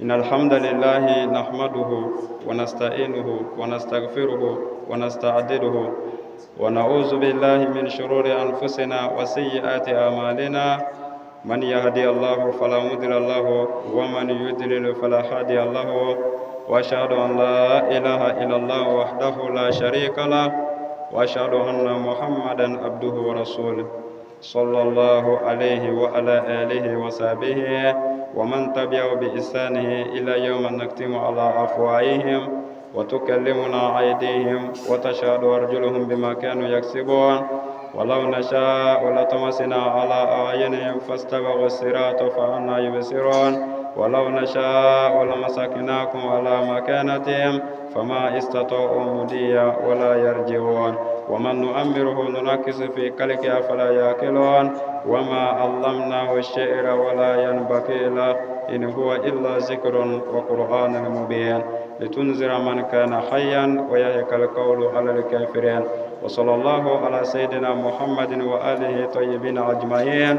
إن الحمد لله نحمده ونستعينه ونستغفره ونستعدله ونعوذ بالله من شرور أنفسنا وسيئات أعمالنا من يهدي الله فلا مضل له ومن يضلل فلا هادي له وأشهد أن لا إله إلا الله وحده لا شريك له وأشهد أن محمدا عبده ورسوله صلى الله عليه وعلى آله وصحبه ومن تبعه بإحسانه إلى يوم نختم على أفواههم وتكلمنا أيديهم وتشهد أرجلهم بما كانوا يكسبون ولو نشاء لطمسنا على أعينهم فاستبقوا الصراط فأنا يبصرون ولو نشاء لمسكناكم على مكانتهم فما استطاعوا مضيا ولا يرجعون ومن نؤمره ننكس في خلقه فلا يأكلون وما علمناه الشعر ولا ينبغي له إن هو إلا ذكر وقرآن مبين لتنذر من كان حيا ويهك القول على الكافرين وصلى الله على سيدنا محمد وآله طيبين أجمعين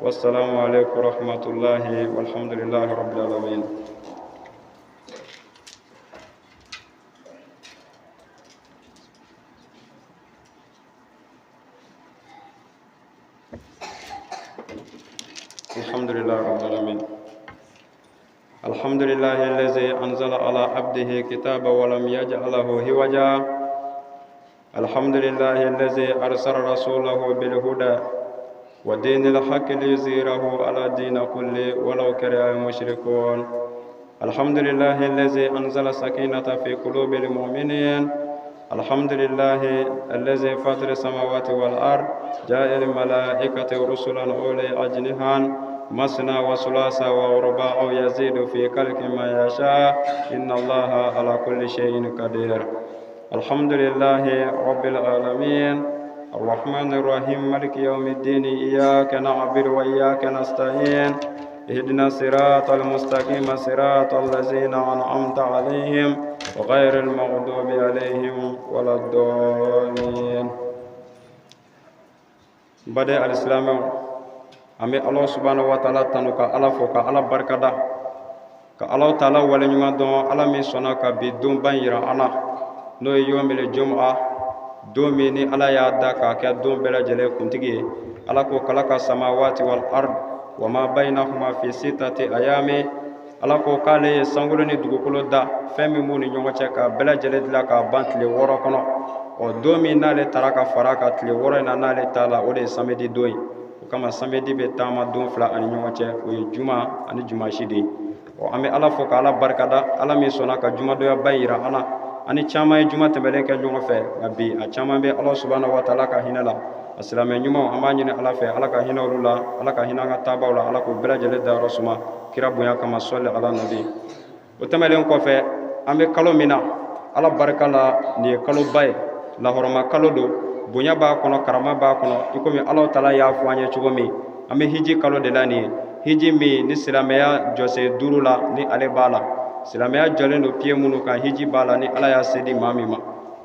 والسلام عليكم ورحمة الله والحمد لله رب العالمين. الحمد لله رب العالمين. الحمد لله الذي أنزل على عبده كتابا ولم يجعله هوجا. الحمد لله الذي أرسل رسوله بالهدى ودين الحق ليظهره على دين كله ولو كره المشركون. الحمد لله الذي أنزل السكينة في قلوب المؤمنين. الحمد لله الذي فطر السماوات والأرض جاء الملائكة رسلا أولي أجنحة مثنى وثلاث ورباع يزيد في خلق ما يشاء إن الله على كل شيء قدير. الحمد لله رب العالمين الرحمن الرحيم مالك يوم الدين إياك نعبد وإياك نستعين اهدنا الصراط المستقيم صراط الذين أنعمت عليهم وغير المغضوب عليهم ولا الضالين. بدأ الإسلام an bɛ Ala subahana wa taala tanu ka Ala fo ka Ala barikada ka Ala taala waleɲuman dɔn Ala min sɔnna ka bi donba in yira an na n'o ye yomili jumu'a don min ni Ala y'a da k'a kɛ don bɛɛ lajɛlen kuntigi ye. Ala ko khalaqa samawati wal ard wa ma bainahuma fi sittati ayami. Ala ko k'ale ye sankolo ni dugukolo da fɛn min b'u ni ɲɔgɔn cɛ k'a bɛɛ lajɛlen dilan k'a ban tile 6 kɔnɔ. Ɔ don min n'ale taara ka fara ka tile 6 in na n'ale t'a la o de ye samedi don ye. O kama samedi bɛ taama don 2 ani ɲɔgɔn cɛ o ye juma ani jumasi de ye. Ɔ an bɛ Ala fo ka Ala barikada Ala min sɔnna ka jumadonyaba in yira an na. Ani caman ye juma tɛmɛlen kɛ ɲɔgɔn fɛ nka bi a caman bɛ Ala subahana wa taala ka hinɛ la. A silamɛ ɲumanw an b'a ɲini Ala fɛ Ala ka hinɛ olu la Ala ka hinɛ an ka taabaw la Ala k'u bɛɛ lajɛlen dayɔrɔ suma kira bonya kama sɔli ala nabi. O tɛmɛnen kɔfɛ an bɛ kalo min na Ala barika la nin ye kaloba ye lahɔrɔma kalo don bonya b'a kɔnɔ karama b'a kɔnɔ i komi Ala taala y'a fɔ an ye cogo min an bɛ hiji kalo de la nin ye hiji min ni silamɛya jɔsen 5 la ni ale b'a la silamɛya jɔlen don pied minnu kan hiji b'a la ni Ala y'a se di maa min ma.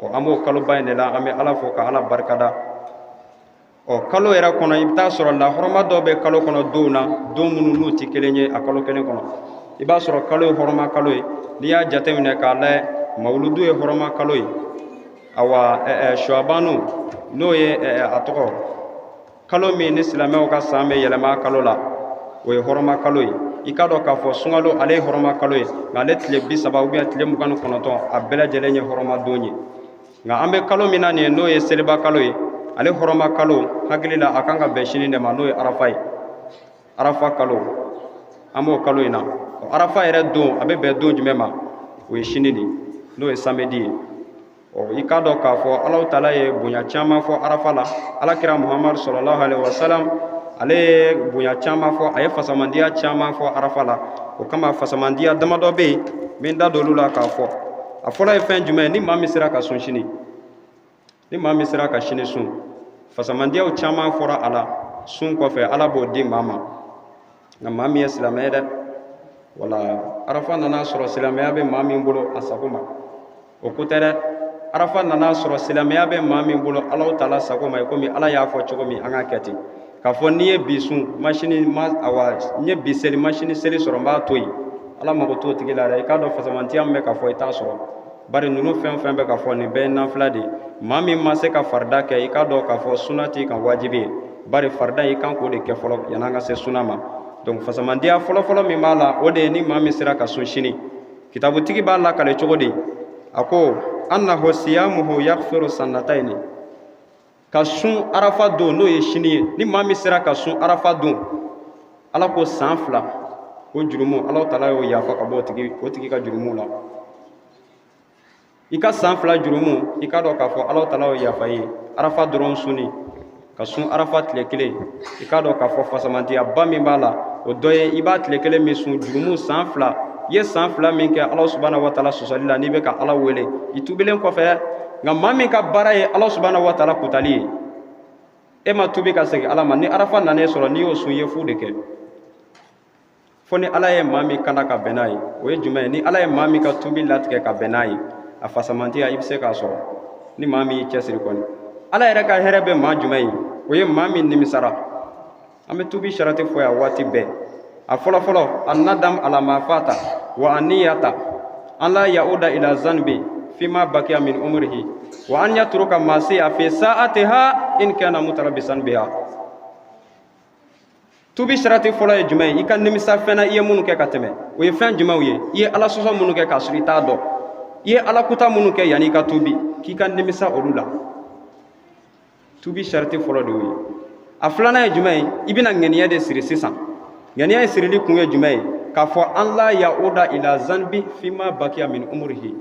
Ɔ an b'o kaloba in de la an bɛ Ala fo ka Ala barikada. Ɔ kalo yɛrɛ kɔnɔ i bɛ taa sɔrɔ lahɔrɔma dɔw bɛ kalo kɔnɔ donw na don minnu n'u tɛ kelen ye a kalo kelen kɔnɔ. I b'a sɔrɔ kalo ye hɔrɔma kalo ye n'i y'a jateminɛ k'a lajɛ mawuludu ye hɔrɔma kalo ye awa suwabanu n'o ye a tɔgɔ kalo min ni silamɛw ka san bɛ yɛlɛma kalo la o ye hɔrɔma kalo ye. I k'a dɔn k'a fɔ sunkalo ale ye hɔrɔma kalo ye nka ale tile 30 ou bien tile 29 a bɛɛ lajɛlen ye hɔrɔma don ye. Nka an bɛ kalo min na nin ye n'o ye seliba kalo ye ale hɔrɔma kalo hakili la a kan ka bɛn sini de ma n'o ye arafa ye. Arafa kalo an b'o kalo in na. Arafa yɛrɛ don a bɛ bɛn don jumɛn ma o ye sini de n'o ye samedi ye. Ɔ i k'a dɔn k'a fɔ Alahu taala ye bonya caman fɔ arafa la. Ala kira Muhamadu sallallahu alaihi wasallam ale ye bonya caman fɔ a ye fasamandiya caman fɔ arafa la. O kama fasamandiya damadɔ bɛ yen n bɛ n da don olu la k'a fɔ. A fɔlɔ ye fɛn jumɛn ye ni maa min sera ka sun sini ni maa min sera ka sini sun fasamandiyaw caman fɔra a la sun kɔfɛ Ala b'o di maa ma. Nka maa min ye silamɛ ye dɛ wala arafa nana sɔrɔ silamɛya bɛ maa min bolo a sago ma o ko tɛ dɛ. Arafa nana sɔrɔ silamɛya bɛ maa min bolo Alahu taala sago ma i komi Ala y'a fɔ cogo min an k'a kɛ ten. K'a fɔ n'i ye bi sun masini ma awa n ye bi seli masini seli sɔrɔ n b'a to yen Ala mago t'o tigi la dɛ. I k'a dɔn fasamantiya min bɛ ka fɔ, i t'a sɔrɔ, bari ninnu fɛn o fɛn bɛ ka fɔ, nin bɛɛ ye nafila de ye. Maa min ma se ka farida kɛ, i k'a dɔn k'a fɔ suna t'i kan wajibi ye, bari farida i kan k'o de kɛ fɔlɔ yan'an ka se suna ma. Donc fasamandiya fɔlɔfɔlɔ min b'a la, o de ye ni maa min sera ka sun sini. Kitabutigi b'a lakale cogo di? A ko annahu siyamuhu yaghfiru sannatayni, ka sun Arafa don, n'o ye sini ye, ni maa min sera ka sun Arafa don, Ala ko san 2 o jurumu, Ala taala y'o yafa ka bɔ o tigi ka jurumu la. I ka san 2 jurumu, i k'a dɔn k'a fɔ Ala taala y'o yafa i ye Arafa dɔrɔn sunni. Ka sun Arafa tile kelen, i k'a dɔn k'a fɔ fasamantiyaba min b'a la, o dɔ ye i b'a tile kelen min sun, jurumu san 2, i ye san 2 min kɛ Ala subahana wa taala sɔsɔli la, n'i bɛ ka Ala wele i tubilen kɔfɛ. Nka maa min ka baara ye Ala subahana wa taala kutali ye, e ma tubi ka segin Ala ma, ni Arafa nan'e sɔrɔ, n'i y'o sun, i ye fu de kɛ. Fo ni Ala ye maa min kanda ka bɛn n'a ye. O ye jumɛn ye? Ni Ala ye maa min ka tubi latigɛ ka bɛn n'a ye, a fasamantiya i bɛ se k'a sɔrɔ, ni maa min y'i cɛsiri kɔni. Ala yɛrɛ ka hɛrɛ bɛ maa jumɛn ye? O ye maa min nimisara. An bɛ tubi sarati fɔ yan waati bɛɛ. A fɔlɔfɔlɔ, annadam ala ma fata wa anniyata an la yauda ila zanbi fima bakiya min umrihi wa an yatruka masiya fi sa'atiha in kana mutalabisan biha. Tubi sarati fɔlɔ ye jumɛn ye? I ka nimisa fɛn na i ye minnu kɛ ka tɛmɛ. O ye fɛn jumɛnw ye? I ye Ala sɔsɔ minnu kɛ k'a sɔrɔ i t'a dɔn, i ye Ala kuta minnu kɛ yanni i ka tubi, k'i ka nimisa olu la. Tubi sarati fɔlɔ de y'o ye. A filanan ye jumɛn ye? I bɛna ŋaniya de siri sisan. Ŋaniya ye sirili kun ye jumɛn ye? K'a fɔ an la yauda ila zanbi fima bakiya min umrihi,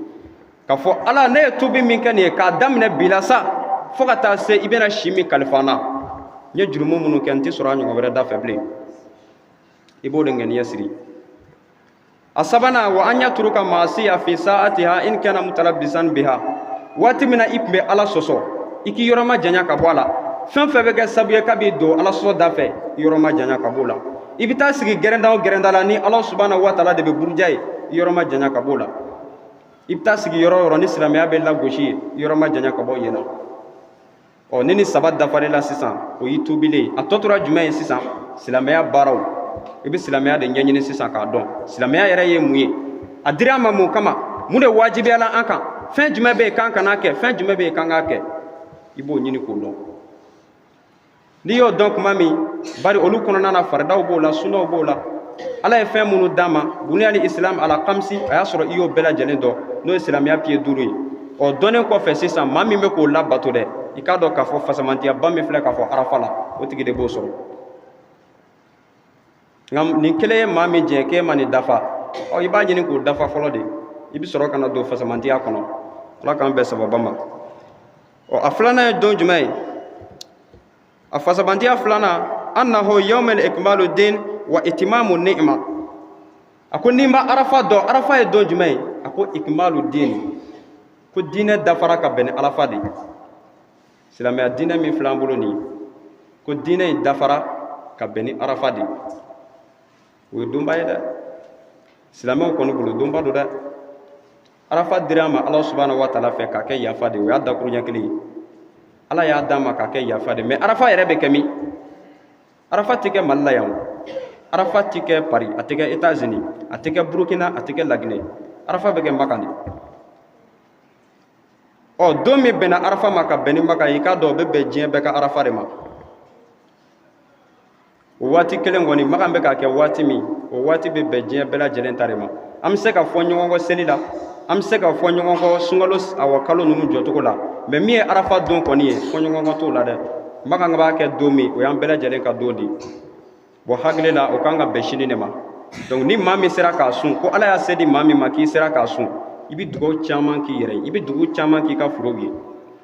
k'a fɔ Ala, ne ye tubi min kɛ nin ye, k'a daminɛ bi la sa fo ka taa se i bɛna si min kalifa n na, n ye jurumu minnu kɛ, n tɛ sɔrɔ a ɲɔgɔn wɛrɛ da fɛ bilen. I b'o de ŋaniya siri. A sabanan, wa an yatruka maasiya fi saatiha in kana mutalabisan biha. Waati min na i tun bɛ Ala sɔsɔ, i k'i yɔrɔ ma janya ka bɔ a la. Fɛn fɛn bɛ kɛ sababu ye k'a b'i don Ala sɔsɔ da fɛ, i yɔrɔ ma janya ka b'o la. I bɛ taa sigi gɛrɛnda o gɛrɛnda la, ni Ala subahana wa taala de bɛ buruja ye, i yɔrɔ ma janya ka b'o la. I bɛ taa sigi yɔrɔ o yɔrɔ ni silamɛya bɛ lagosi ye, i yɔrɔ ma janya ka bɔ yen na. Ɔ, ni saba dafarila sisan, o y'i tuubilen. A tɔ tora jumɛn ye sisan? Silamɛya baaraw. I bɛ silamɛya de ɲɛɲini sisan k'a dɔn silamɛya yɛrɛ ye mun ye, a dira an ma mun kama, mun de wajibiyala an kan, fɛn jumɛn bɛ yen k'an kana kɛ, fɛn jumɛn bɛ yen k'an k'a kɛ. I b'o ɲini k'o dɔn. N'i y'o dɔn tuma min, bari olu kɔnɔna na, faridaw b'o la, sunaw b'o la, Ala ye fɛn minnu d'an ma, buniyali islam ala kamsi, a y'a sɔrɔ i y'o bɛɛ lajɛlen dɔn, n'o ye silamɛya piye 5 ye. Ɔ, dɔnnen kɔfɛ sisan, maa min bɛ k'o labato dɛ, i k'a dɔn k'a fɔ fasamantiyaba min filɛ k'a fɔ Arafa la, o tigi de b'o sɔrɔ. Nka nin kelen ye maa min jɛ k'e ma nin dafa, ɔ, i b'a ɲini k'o dafa fɔlɔ de, i bɛ sɔrɔ ka na don fasamantiya kɔnɔ. Ala k'an bɛn sababa ma. Ɔ, a filanan ye don jumɛn ye? A fasabantiya filanan, annahu yawmal ikmalu din wa itimamu ni'ma. A ko n'i ma Arafa dɔn, Arafa ye don jumɛn ye? A ko ikmalu din, ko diinɛ dafara ka bɛn ni Arafa de ye. Silamɛya diinɛ min filɛ an bolo nin ye, ko diinɛ in dafara ka bɛn ni Arafa de ye. O ye donba ye dɛ, silamɛw kɔni bolo donba don dɛ. Arafa dira an ma Ala subahana wa taala fɛ k'a kɛ yafa de ye. O y'a dakuruɲɛ kelen ye. Ala y'a d'an ma k'a kɛ yafa de. Mais Arafa yɛrɛ bɛ kɛ min? Arafa tɛ kɛ Mali la yan o, Arafa tɛ kɛ Paris, a tɛ kɛ États-Unis, a tɛ kɛ Burukina, a tɛ kɛ Laginɛ. Arafa bɛ kɛ Makan de. Ɔ, don min bɛnna Arafa ma ka bɛn ni Makan ye, i k'a dɔn o bɛ bɛn diɲɛ bɛɛ ka Arafa de ma. O waati kelen kɔni, Makan bɛ k'a kɛ waati min, o waati bɛ bɛn diɲɛ bɛɛ lajɛlen ta de ma. An bɛ se ka fɔ ɲɔgɔn kɔ seli la, an bɛ se ka fɔ ɲɔgɔn kɔ sunkalo, awa, kalo ninnu jɔcogo la, mais min ye Arafa don kɔni ye, fɔ ɲɔgɔn kɔ t'o la dɛ. Makan b'a kɛ don min, o y'an bɛɛ lajɛlen ka don de ye. Bon, hakili la, o kan ka bɛn sini de ma. Donc ni maa min sera k'a sun, ko Ala y'a se di maa min ma k'i sera k'a sun, i bɛ dugawu caman k'i yɛrɛ ye, i bɛ dugawu caman k'i ka forow ye,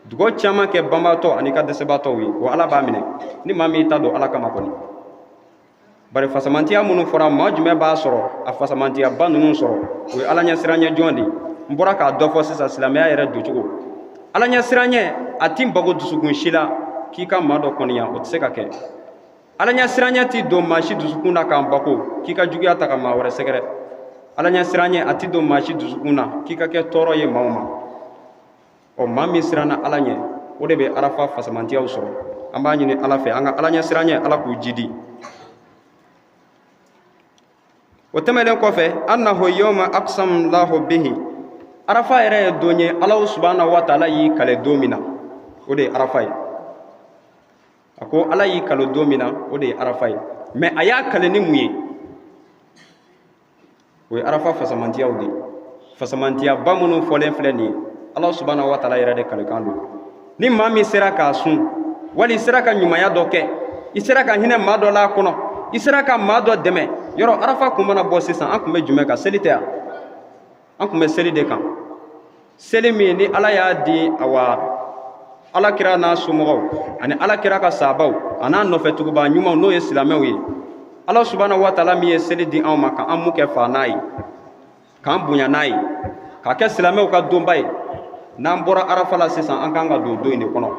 dugawu caman kɛ banbaatɔ ani ka dɛsɛbaatɔw ye, wa Ala b'a minɛ ni maa min y'i ta don Ala kama kɔni. Bari fasamantiya minnu fɔra, maa jumɛn b'a sɔrɔ? A fasamantiyaba ninnu sɔrɔ, o ye Ala ɲɛsiranɲɛ jɔn de ye. N bɔra k'a dɔ fɔ sisan, silamɛya yɛrɛ doncogo. Ala ɲɛsiranɲɛ a ti bago dusukun si la k'i ka maa dɔ kɔniya, o tɛ se ka kɛ. Ala ɲɛsiranɲɛ ti don maa si dusukun na k'an bako k'i ka juguya ta ka maa wɛrɛ sɛgɛrɛ. Ala ɲɛsiranɲɛ a ti don maa si dusukun na k'i ka kɛ tɔɔrɔ ye maaw ma. Ɔ, maa min siranna Ala ɲɛ, o de bɛ Arafa fasamantiyaw sɔrɔ. An b'a ɲini Ala fɛ, an ka Ala ɲɛsiranɲɛ, Ala k'u jidi. O tɛmɛnen kɔfɛ, annahu yawma aqsam lahu bihi, arafa yɛrɛ ye don ye Alahu subahana wa taala y'i kale don min na, o de ye arafa ye. A ko Ala y'i kale don min na, o de ye arafa ye. Mais a y'a kale ni mun ye? O ye arafa fasamantiyaw de ye. Fasamantiyaba minnu fɔlen filɛ nin ye, Ala subahana wa taala yɛrɛ de kalekan don. Ni maa min sera k'a sun, wali i sera ka ɲumanya dɔ kɛ, i sera ka hinɛ maa dɔ l'a kɔnɔ, i sera ka maa dɔ dɛmɛ yɔrɔ, arafa kun mana bɔ sisan, an kun bɛ jumɛn kan? Seli tɛ yan? An kun bɛ seli de kan. Seli min ni Ala y'a di awa Ala kira n'a somɔgɔw ani Ala kira ka sabaw a n'a nɔfɛ tugubaa ɲumanw, n'o ye silamɛw ye. Ala subahana wa taala min ye seli di anw ma, ka an mun kɛ fa n'a ye, k'an bonya n'a ye, k'a kɛ silamɛw ka donba ye. N'an bɔra arafa la sisan, an kan ka don don in de kɔnɔ.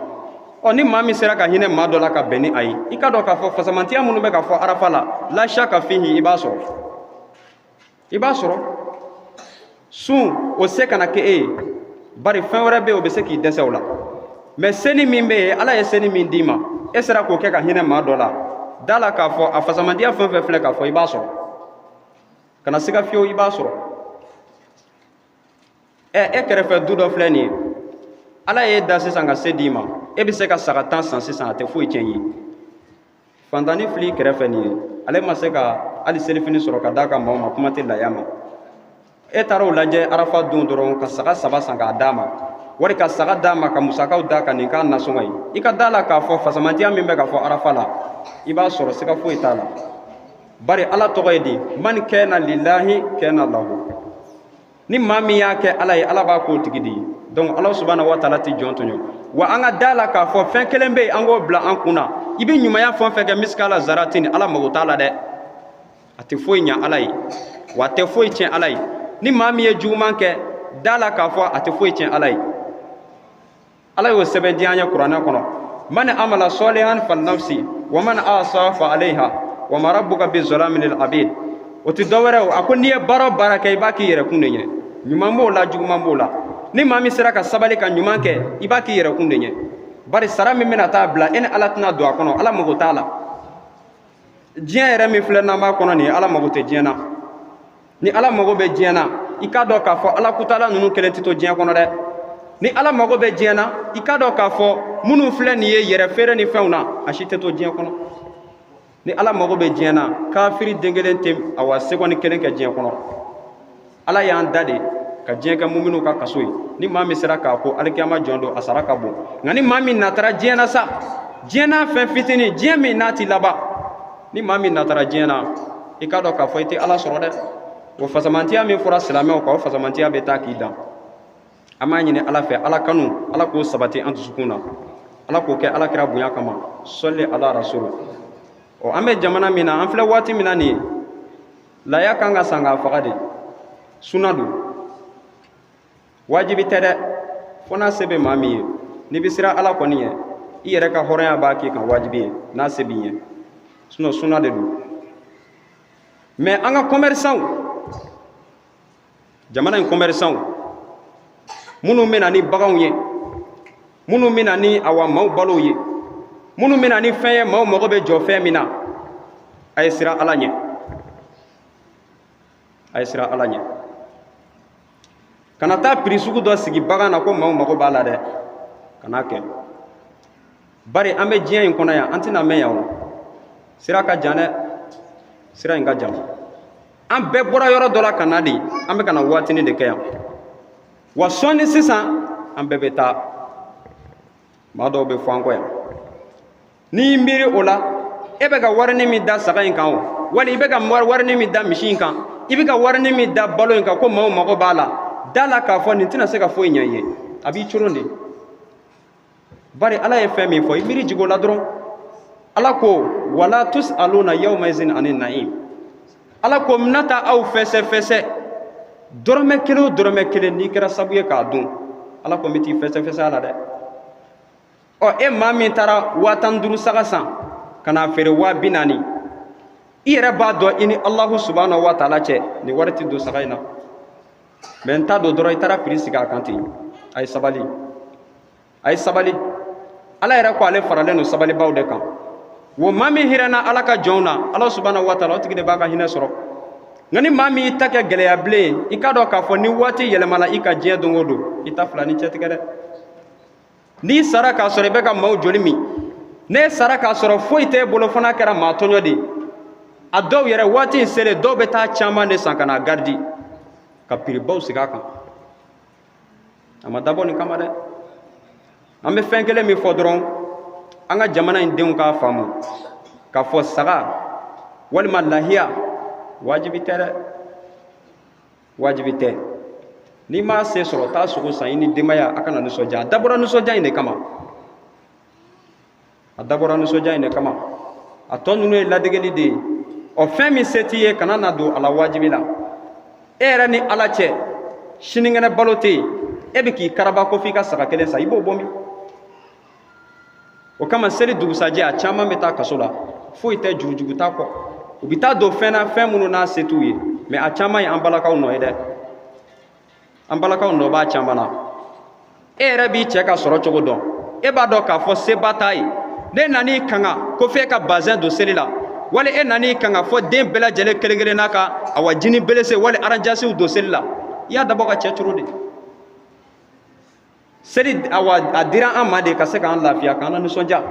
Ɔ, ni maa min sera ka hinɛ maa dɔ la ka bɛn ni a ye, i ka dɔn k'a fɔ fasamantiya minnu bɛ ka fɔ arafa la, la shaka fihi, i b'a sɔrɔ, i b'a sɔrɔ. Sun, o se kana kɛ e ye, bari fɛn wɛrɛ bɛ yen, o bɛ se k'i dɛsɛ o la. Mais seli min bɛ yen, Ala ye seli min d'i ma, e sera k'o kɛ ka hinɛ maa dɔ la, da la k'a fɔ a fasamandiya fɛn fɛn filɛ k'a fɔ, i b'a sɔrɔ. Kana siga fiyewu, i b'a sɔrɔ. Ɛ, e kɛrɛfɛ du dɔ filɛ nin ye, Ala y'e da sisan ka se d'i ma, e bɛ se ka saga 10 san sisan, a tɛ foyi tiɲɛ i ye. Fantanni fili kɛrɛfɛ nin ye, ale ma se ka hali selifini sɔrɔ ka d'a ka maaw ma, kuma tɛ laya ma. E taara o lajɛ arafa don dɔrɔn, ka saga 3 san k'a d'a ma, wari ka saga d'a ma, ka musakaw d'a kan, nin k'a nasɔngɔ ye. I ka da la k'a fɔ fasamantiya min bɛ ka fɔ arafa la, i b'a sɔrɔ, siga foyi t'a la. Bari Ala tɔgɔ ye di man kɛna lillahi kɛna lahu. Ni maa min y'a kɛ Ala ye, Ala b'a k'o tigi di. Donc Ala subahana wa taala tɛ jɔn tɔɲɔ. Wa an ka da la k'a fɔ fɛn kelen bɛ yen, an k'o bila an kun na: i bɛ ɲumanya fɛn o fɛn kɛ, misikala zaratin, Ala mago t'a la dɛ. A tɛ foyi ɲa Ala ye, wa a tɛ foyi tiɲɛ Ala ye. Ni maa min ye juguman kɛ, da la k'a fɔ a tɛ foyi tiɲɛ Ala ye. Ala y'o sɛbɛn diya an ye kuranɛ kɔnɔ: man amala salihan falinafsi wa man asa fa alayha wa ma rabbuka bi zalamin lil abid. O tɛ dɔwɛrɛ o. A ko n'i ye baara o baara kɛ, i b'a k'i yɛrɛ kun de ɲɛ. Ɲuman b'o la, juguman b'o la. Ni maa min sera ka sabali ka ɲuman kɛ, i b'a k'i yɛrɛ kun de ɲɛ. Bari sara min bɛna taa bila e ni Ala tɛna don a kɔnɔ, Ala mago t'a la. Diɲɛ yɛrɛ min filɛ n'an b'a kɔnɔ nin ye, Ala mago tɛ diɲɛ na. Ni Ala mago bɛ diɲɛ na, i k'a dɔn k'a fɔ Ala kutala ninnu kelen tɛ to diɲɛ kɔnɔ dɛ. Ni Ala mago bɛ diɲɛ na, i k'a dɔn k'a fɔ minnu filɛ nin ye yɛrɛ feere ni fɛnw na, a si tɛ to diɲɛ kɔnɔ. Ni Ala mago bɛ diɲɛ na, kafiri den kelen tɛ awa seconde kelen kɛ diɲɛ kɔnɔ. Ala y'an da de ka diɲɛ kɛ muminuw ka kaso ye. Ni maa min sera k'a ko alikiyama jɔn don, a sara ka bon. Nka ni maa min natara diɲɛ na sa, diɲɛ n'a fɛn fitinin, diɲɛ min n'a ti laban, ni maa min natara diɲɛ na, i k'a dɔn k'a fɔ i tɛ Ala sɔrɔ dɛ. O fasamantiya min fɔra silamɛw kan, o fasamantiya bɛ taa k'i dan. An b'a ɲini Ala fɛ, Ala kanu, Ala k'o sabati an dusukun na, Ala k'o kɛ Ala kira bonya kama. Sɔli ala rasul. Ɔ, an bɛ jamana min na, an filɛ waati min na nin ye, laya kan ka san k'a faga de. Suna don, wajibi tɛ dɛ, fo n'a se bɛ maa min ye. N'i bɛ siran Ala kɔni ye, i yɛrɛ ka hɔrɔnya b'a k'i kan wajibi ye n'a se b'i ye. Sinon suna de don. Mais an ka commerçant, jamana in commerçant minnu bɛ na ni baganw ye, minnu bɛ na ni awa maaw balow ye, minnu bɛ na ni fɛn ye, maaw mago bɛ jɔ fɛn min na, a ye siran Ala ɲɛ, a ye siran Ala ɲɛ. Kana taa prix sugu dɔ sigi bagan na ko maaw mago b'a la dɛ, kana kɛ. Bari an bɛ diɲɛ in kɔnɔ yan, an tɛna mɛn yan. O sira ka jan dɛ, sira in ka jan. An bɛɛ bɔra yɔrɔ dɔ la ka na de, an bɛ ka na waatinin de kɛ yan. Wa sɔɔni sisan, an bɛɛ bɛ taa. Maa dɔw bɛ fɔ an kɔ yan. N'i y'i miiri o la, e bɛ ka warini min da saga in kan o, wali i bɛ ka warini min da misi in kan, i bɛ ka warini min da balo in kan ko maaw mago b'a la, da la k'a fɔ nin tɛna se ka foyi ɲɛ i ye, a b'i coron de. Bari Ala ye fɛn min fɔ, i miiri jigin o la dɔrɔn. Ala ko wala tusaluna yawma izin ani naim. Ala ko n na taa aw fɛsɛ fɛsɛ dɔrɔmɛ kelen o dɔrɔmɛ kelen, n'i kɛra sabu ye k'a dun, Ala ko n bɛ t'i fɛsɛ fɛsɛ a la dɛ. Ɔ, e maa min taara 15 000 saga san ka n'a feere 40 000, i yɛrɛ b'a dɔn i ni Alahu subahanahu wa taala cɛ, nin wari tɛ don saga in na. Mais n t'a dɔn dɔrɔn, i taara prix sigi a kan ten. A ye sabali, a ye sabali. Ala yɛrɛ ko ale faralen don sabalibaw de kan. Wo, maa min hinɛna Ala ka jɔnw na, Ala subahanahu wa taala, o tigi de b'a ka hinɛ sɔrɔ. Nka ni maa min y'i ta kɛ gɛlɛya bilen, i k'a dɔn k'a fɔ ni waati yɛlɛmana i ka diɲɛ don o don, i ta fila ni cɛ tigɛ dɛ. N'i sara k'a sɔrɔ i bɛ ka maaw joli min, n'e sara k'a sɔrɔ foyi t'e bolo fo n'a kɛra maa tɔɲɔ de ye. A dɔw yɛrɛ waati in selen, dɔw bɛ taa caman de san ka n'a garidi ka piribaw sigi a kan. A ma dabɔ nin kama dɛ. An bɛ fɛn kelen min fɔ dɔrɔn, an ka jamana in denw k'a faamu k'a fɔ saga walima lahiya wajibi tɛ dɛ, wajibi tɛ. N'i m'a se sɔrɔ, taa sogo san i ni denbaya, a kana nisɔndiya. A dabɔra nisɔndiya in de kama, a dabɔra nisɔndiya in de kama. A tɔ ninnu ye ladegeli de ye. Ɔ, fɛn min se t'i ye, kana na don a la wajibi la. E yɛrɛ ni Ala cɛ, sinikɛnɛ balo tɛ yen, e bɛ k'i karaba ko f'i ka saga kelen san, i b'o bɔ min? O kama seli dugusajɛ, a caman bɛ taa kaso la, foyi tɛ, jurujugu t'a kɔ. U bɛ taa don fɛn na, fɛn minnu n'a se t'u ye. Mais a caman ye an balakaw nɔ ye dɛ, an balakaw nɔ b'a caman na. E yɛrɛ b'i cɛ ka sɔrɔ cogo dɔn, e b'a dɔn k'a fɔ seba t'a ye. Ne nan'i kanga ko f'e ka bazɛn don seli la, wali e nan'i kanga fɔ den bɛɛ lajɛlen kelen kelen n'a ka awa jini belese wali aranjasiw don seli la, i y'a dabɔ ka cɛ turu de. Seli awa a dira an ma de ka se k'an lafiya, k'an nisɔndiya,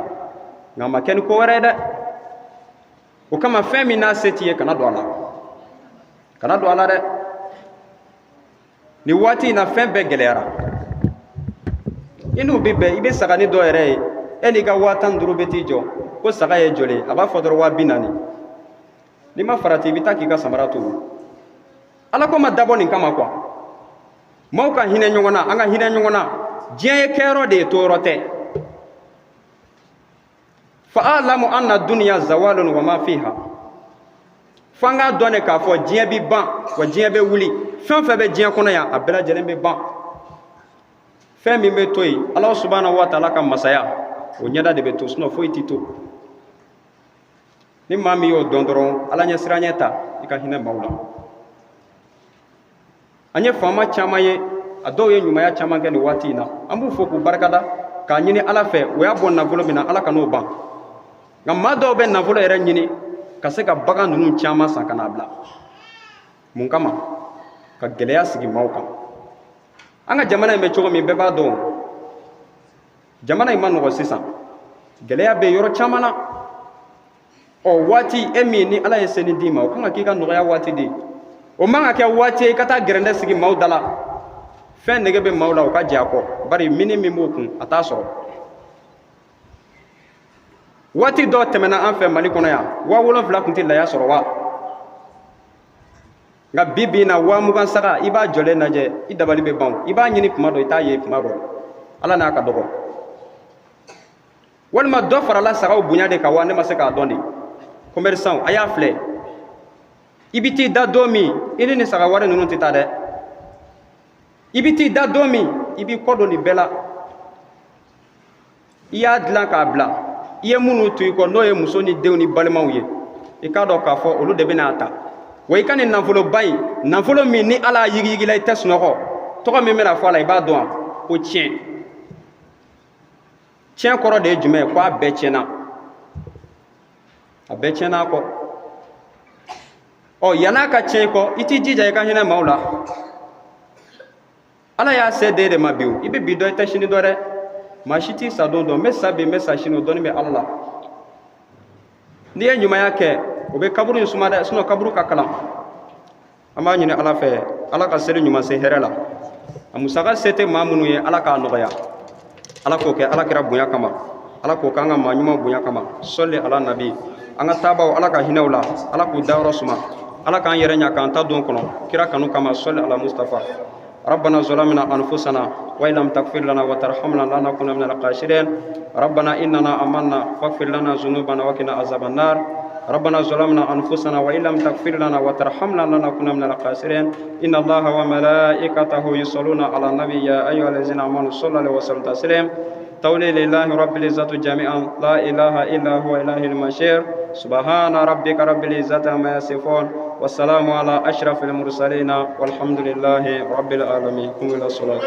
nka a ma kɛ ni ko wɛrɛ ye dɛ. O kama fɛn min n'a se t'i ye, kana don a la, kana don a la dɛ. Nin waati in na, fɛn bɛɛ gɛlɛyara. I n'u bɛ bɛn, i bɛ saga ni dɔ yɛrɛ ye, e n'i ka 15 000 bɛ t'i jɔ ko saga ye joli ye, a b'a fɔ dɔrɔn 40 000. N'i ma farati, i bɛ taa k'i ka samara to. Ala ko ma dabɔ nin kama kuwa. Maaw ka hinɛ ɲɔgɔn na, an ka hinɛ ɲɔgɔn na. Diɲɛ ye kɛyɔrɔ de ye, toyɔrɔ tɛ. Fa alamu anna duniya zawalun wa ma fiha. Fo an k'a dɔn de k'a fɔ diɲɛ bi ban wa diɲɛ bɛ wuli. Fɛn o fɛn bɛ diɲɛ kɔnɔ yan, a bɛɛ lajɛlen bɛ ban. Fɛn min bɛ to yen, Ala subahana wa taala ka masaya o ɲɛda de bɛ to, sinon foyi tɛ to. Ni maa min y'o dɔn dɔrɔn, Ala ɲɛ siranɲɛ ta, i ka hinɛ maaw la. An ye faama caman ye, a dɔw ye ɲumanya caman kɛ nin waati in na, an b'u fo k'u barikada, k'a ɲini Ala fɛ o y'a bɔ nafolo min na, Ala ka n'o ban. Nka maa dɔw bɛ nafolo yɛrɛ ɲini ka se ka bagan ninnu caman san ka n'a bila. Mun kama? Ka gɛlɛya sigi maaw kan. An ka jamana in bɛ cogo min, bɛɛ b'a dɔn, jamana in ma nɔgɔ sisan, gɛlɛya bɛ yɔrɔ caman na. Ɔ, waati e min ni Ala ye seni d'i ma, o kan ka k'i ka nɔgɔya waati de ye. O man ka kɛ waati ye i ka taa gɛrɛndɛ sigi maaw da la. Fɛn nege bɛ maaw la, o ka jɛ a kɔ, bari mini min b'o kun, a t'a sɔrɔ. Waati dɔ tɛmɛna an fɛ Mali kɔnɔ yan, 7000 tun tɛ laya sɔrɔ wa? Nka bi bi in na, 20 000 saga, i b'a jɔlen lajɛ, i dabali bɛ ban. I b'a ɲini tuma dɔ, i t'a ye tuma dɔ. Ala n'a ka dɔgɔ. Walima dɔ farala sagaw bonya de kan wa? Ne ma se k'a dɔn de. Commerçant, a y'a filɛ, i bɛ t'i da don min, i ni nin saga wari ninnu tɛ taa dɛ. I bɛ t'i da don min, i b'i kɔ don nin bɛɛ la. I y'a dilan k'a bila, i ye minnu to i kɔ, n'o ye muso ni denw ni balimaw ye, i k'a dɔn k'a fɔ olu de bɛna a ta. Wa i ka nin nafoloba in, nafolo min ni Ala y'a yigiyigi la, i tɛ sunɔgɔ, tɔgɔ min bɛna fɔ a la, i b'a dɔn wa? Ko tiɲɛ. Tiɲɛ kɔrɔ de ye jumɛn ye? Ko a bɛɛ tiɲɛna, a bɛɛ tiɲɛna a kɔ. Ɔ, yann'a ka tiɲɛ i kɔ, i t'i jija i ka hinɛ maaw la. Ala y'a se den de ma bi. O i bɛ bi dɔn, i tɛ sini dɔn dɛ. Maa si t'i sa don dɔn. N bɛ sa bi, n bɛ sa sini, o dɔnni bɛ Ala la. N'i ye ɲumanya kɛ, o bɛ kaburu in suma dɛ, sinon kaburu ka kalan. An b'a ɲini Ala fɛ, Ala ka seli ɲuman se hɛrɛ la. A musaka se tɛ maa minnu ye, Ala k'a nɔgɔya. Ala k'o kɛ Ala kira bonya kama, Ala k'o kɛ an ka maa ɲuman bonya kama. Sɔli ala nabi. An ka taabaw, Ala ka hinɛw la, Ala k'u dayɔrɔ suma, Ala k'an yɛrɛ ɲa k'an ta don kɔnɔ kira kanu kama. Sɔli ala Mustafa. ربنا ظلمنا أنفسنا وإن لم تغفر لنا وترحمنا لنكون من الخاسرين. ربنا إننا آمنا فاغفر لنا ذنوبنا وقنا عذاب النار. ربنا ظلمنا أنفسنا وإن لم تغفر لنا وترحمنا لنكون من الخاسرين. إن الله وملائكته يصلون على النبي، يا أيها الذين آمنوا صلوا عليه وسلموا تسليما. تولي لله رب العزة جميعا، لا إله إلا هو إله المشير. سبحان ربك رب العزة عما يصفون، والسلام على أشرف المرسلين، والحمد لله رب العالمين. قوموا إلى الصلاة.